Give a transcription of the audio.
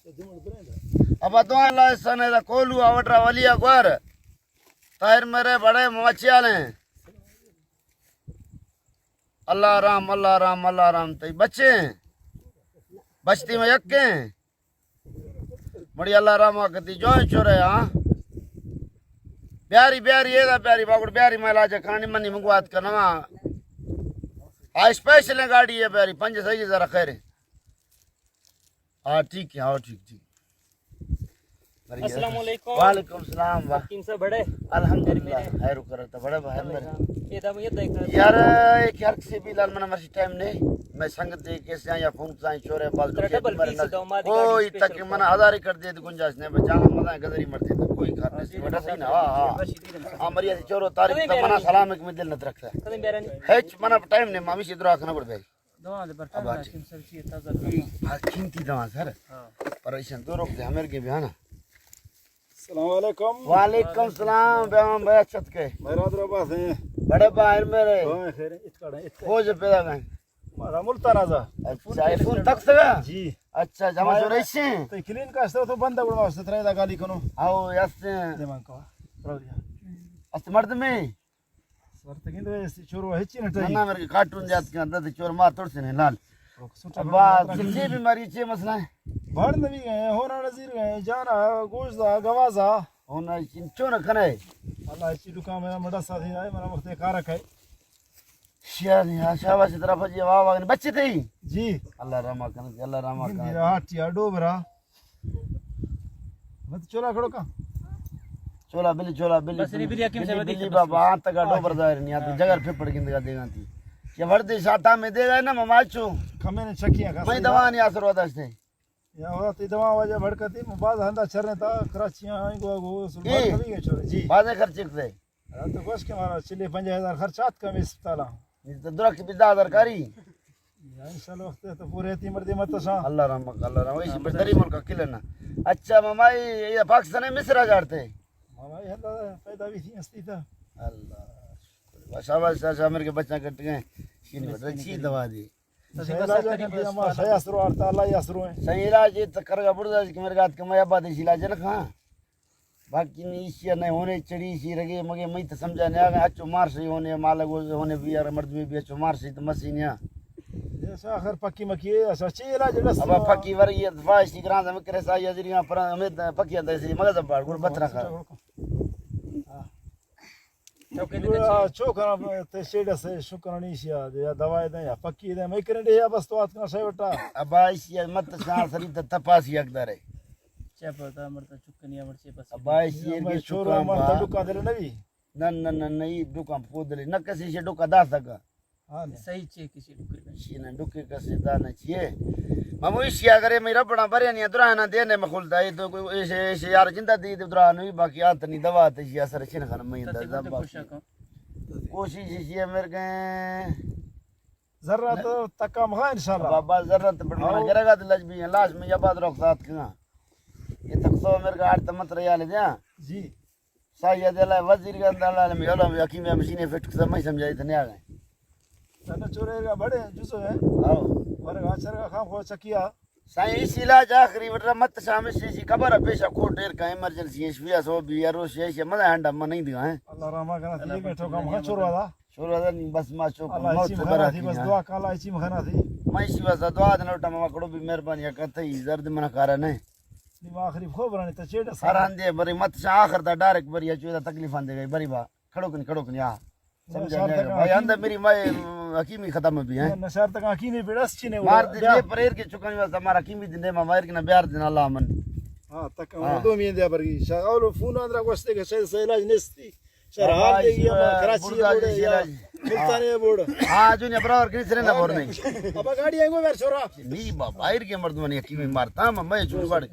ابا دعا اللہ سنے دا کولو آوٹرا ولی اکبر، طاہر میرے بڑے مچیالیں۔ اللہ رحم، اللہ رحم، اللہ رحم، تئی بچے بچتی میں یکیں۔ مڑی اللہ رحم کتی جوائیں چورے، ہاں۔ بیاری، بیاری، اے دا بیاری، باگڑ بیاری، میں علاج کھانی منی منگوات کرنا۔ آ اسپیشل گاڑی ہے بیاری، پنج سہی ذرا خیر ہے۔ ہاں، ٹھیک ہے، ہاں، ٹھیک، ٹھیک۔ السلام علیکم۔ وعلیکم السلام، واہ۔ حکیم صاحب بڑے؟ الحمدللہ، خیر و کرتا بڑے بھائی میرے۔ اے دا مجھے دیکھ رہا ہے۔ یار، ایک ہر کسی بھی لال منا مرشی ٹائم نہیں۔ میں سنگت دے کے سے یا فون کسائیں چورے پاس ترا ڈبل پیس دو، ما دے کوئی گاڑی تک اسپیشل منا ہزار کر دے تو گنجائش نہیں، بچا مزا گزری مر دے تو کوئی کار نہیں۔ بڑا صحیح نا، ہاں، ہاں۔ ہاں، مریا چورو تاریخ تو منا سلام ایک میں دل نہ رکھتا۔ کدے بیرانی؟ ہچ منا ٹائم نہیں، مامی سے درا کنا پڑ بھائی۔ دوا دے برکت ابا ٹھیک۔ حکیم صاحب چی تازہ دوا۔ ہاں، قیمتی دوا سر۔ ہاں۔ پر ایشن دو روک دے ہمر کے بیانا۔ السلام علیکم۔ وعلیکم السلام، بیان بھائی اچھت کے۔ میرا در باس ہیں۔ بڑے باہر میرے۔ ہاں، خیر، اتکڑ، اتکڑ۔ خوش پیدا گئے۔ مارا ملتان آزا۔ اچھا، اے فون تک سگا؟ جی۔ اچھا، جمع شو رئیسیں۔ تو کلین کا است تو بند گڑ ما است ترے دا گالی کنو۔ آو، یس۔ دے من کو۔ رو یا۔ است مردمے۔ سورتگین دے چورو ہچی نہ ٹائی۔ نہ، نہ، میرے کارٹون یاد کن، دے چور مار توڑ سے نہیں، لال۔ ابا، تم سے بیماری چے مسئلہ ہے؟ بڑ نبی گئے، ہونا نظیر گئے، جانا، گوش دا، گوازا۔ ہونا چن چون کھنے؟ اللہ چی دکان میں مڑا ساتھی آئے، میرا وقت کارا کھائے۔ شیانی، ہاں، شاباش طرف جی، واہ، واہ، بچے تھے؟ جی۔ اللہ رحمہ کن، اللہ رحمہ کن۔ ہاں، ٹیا ڈوبرا۔ مت چولا کھڑو کا؟ چولا بلی، چولا بلی، بس بلی، بلی، بلی، بلی، بس، بابا، بس۔ آن تک ڈوبر ظاہر نہیں آتی، ہاں، جگر پھپڑ گند کا دیگا تھی۔ یہ وردی ساٹا میں دے گئے نا، مما چو۔ کمے نے چکیاں کا میں سیدھا۔ دوا نہیں آسر ہوتا اس نے۔ یا ہوا تی دوا وجہ بھڑکتی، مو باز ہندا چرنے تا، کراچی آئیں گو، گو، سلطان اے، نبی گئے چورے، جی۔ بازے خرچ کتے؟ ہاں، تو گوش کہ مارا چلی پنجاہ ہزار خرچ آت کم اسپتالاں۔ یہ تو درک بھی دہ ہزار کاری۔ یا انشاءاللہ وقت ہے تو پورے تی مردی مت شاں۔ اللہ رحم، اللہ رحم۔ اسی پر دری ملک کلنا۔ اچھا ممائی، یہ پاکستان میں مصر جاڑتے؟ ممائی ہندا پیدا بھی تھی ہستی تا۔ اللہ شکر۔ شاباش، شاباش، میرے کے بچہ کٹ گئے۔ شین بس بڑا چی دوا دی۔ صحیح علاج ہے کہ ہمارا صحیح اثر ہوا، اللہ ہی اثر ہوئے۔ صحیح علاج ہے تو کرگا بڑدا کہ میرے گات کمایا بعد اسی علاج ہے نا کھاں۔ باقی نی ایشی نہ ہونے چڑی سی رگے مگے مئی تو سمجھا نہ آگا، اچو مار سی ہونے، مالک ہونے بھی یار، مردمی بھی اچو مار سی تو مسی نیا۔ ایسا آخر پکی مکی ہے، ایسا چی علاج ہے؟ ابا پکی ورگی ہے، فاش سی گران زمین کرے سا یا زیریاں پر ہمیں پکی ہے، ایسی مگز بار گڑ بترا کر۔ چوکے دے چوکا تے شیڈا سے شکرانی سی یا دوائی دے یا پکی دے، میں کرنے دے یا بس تو آت کنا شے بٹا۔ ابا ایشی مت شان سری تے تپاسی حق دارے۔ چے پتا مرتا چکنی امر چے پس۔ ابا ایشی میں کے چورو چکا مر با۔ ڈکا دل نوی۔ نہ، نہ، نہ، نہ، ای ڈکا کو دل نہ کسی سے ڈکا دا سکا۔ ہاں، نہ۔ صحیح چے کسی ڈکے۔ شی نہ ڈکے کسی دا نہ چیے۔ ممو ایشی اگر میں ربنا برے نہیں درا نہ دینے مخول دا، تو ایسے، ایسے یار جندا دی درا نہیں، باقی آنت نہیں دوا تے اثر چن خان میں دا۔ کوشش اسی ہے میرے کے۔ ذرہ تو تکا مخا انشاءاللہ۔ بابا ذرہ تو بڑ منا گرگا تو لج بھی لاش میں یا بعد روک ساتھ کنا۔ یہ تک سو میرے کا آٹھ تمت ریال دیا۔ جی۔ سایہ دلا وزیر گند اللہ میں علم حکیم مشین فٹ کسا میں سمجھائی تو نہیں آ گئے۔ تن چورے گا بڑے جزو ہے۔ ہاں۔ ورگا چرگا خام خو چکیا۔ سائیں، اس علاج آخری وٹرا مت شامل سی، سی خبر ہے، پیشہ کوٹ ڈیر کا ایمرجنسی ہے، شویا سو بھی ہے، روش ہے، مزہ ہنڈا من نہیں دیا ہے۔ اللہ رحمہ کرنا، اللہ یہ بیٹھو کا مخا چوروا دا۔ چوروا دا نہیں، بس ما چوک اللہ موت اچھی سے مخنا برا تھی، بس کیا۔ دعا کالا اچھی مخنا تھی۔ میں اسی واسطے دعا دن لوٹا، ماما کڑو بھی مہربانی ہے، کہتے ہی درد منا کارا نہیں۔ نہیں، آخری خو برانی تو چیڑا سارا۔ ہر ہندے بری مت شا آخر دا ڈائریکٹ بری ہے، چودا تکلیف آندے گئی، بری با۔ کھڑو کن، کھڑو کن، یا۔ سمجھا سارتک جائے گا۔ بھائی، حکیم۔ اندر میری ماں حکیمی ختم بھی ہیں۔ نہ، سارتک حکیمی پیڑا اس چینے مار دے، بیا۔ یہ پریر کے چکانی واسطہ ہمارا حکیمی دن دے، ما مائر کے نہ بیار دن اللہ من۔ ہاں، تک ہاں۔ دو مین دیا برگی۔ شا-، اولو فون اندرا گوشتے کہ شاید سے علاج نستی۔ شہر حال بابا، دے گیا، ما کراچی بڑا بوڑ، یا علاج۔ ملتان بوڑ۔ ہاں، جو نے برابر کہیں سرے نہ بور نہیں۔ ابا گاڑی آئیں گو گھر چھوڑا۔ نہیں بابا، باہر کے مردمانی حکیمی مارتا، ما میں جو بڑ۔